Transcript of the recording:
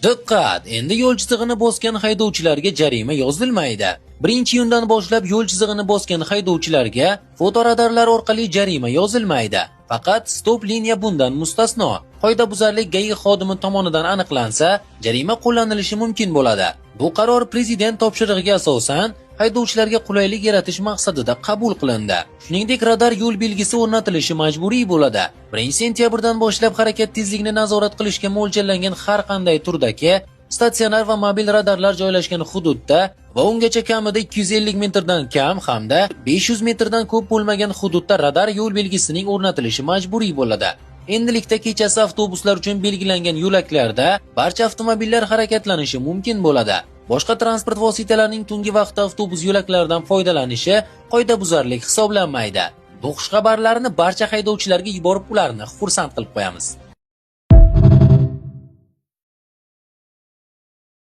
Diqqat! Endi yo'l chizig'ini bosgan haydovchilarga jarima yozilmaydi. 1-iyundan boshlab yo'l chizig'ini bosgan haydovchilarga fotoradarlar orqali jarima yozilmaydi. Faqat stop liniya bundan mustasno. Qoidabuzarlik GAI xodimi tomonidan aniqlansa, jarima qo'llanilishi mumkin bo'ladi. Bu qaror prezident topshirig'iga asosan haydovchilarga qulaylik yaratish maqsadida qabul qilindi. Shuningdek, radar yo'l belgisi o'rnatilishi majburiy bo'ladi. 1-sentyabrdan boshlab harakat tezligini nazorat qilishga mo'ljallangan har qanday turdagi statsionar va mobil radarlar joylashgan hududda va ungacha kamida 250 metrdan kam hamda 500 metrdan ko'p bo'lmagan hududda radar yo'l belgisining o'rnatilishi majburiy bo'ladi. Endilikda kechasi avtobuslar uchun belgilangan yo'laklarda barcha avtomobillar harakatlanishi mumkin bo'ladi. Boshqa transport vositalarining tungi vaqtda avtobus yo'laklaridan foydalanishi qoidabuzarlik hisoblanmaydi. Bu xushxabarlarni barcha haydovchilarga yuborib, ularni xursand qilib qo'yamiz.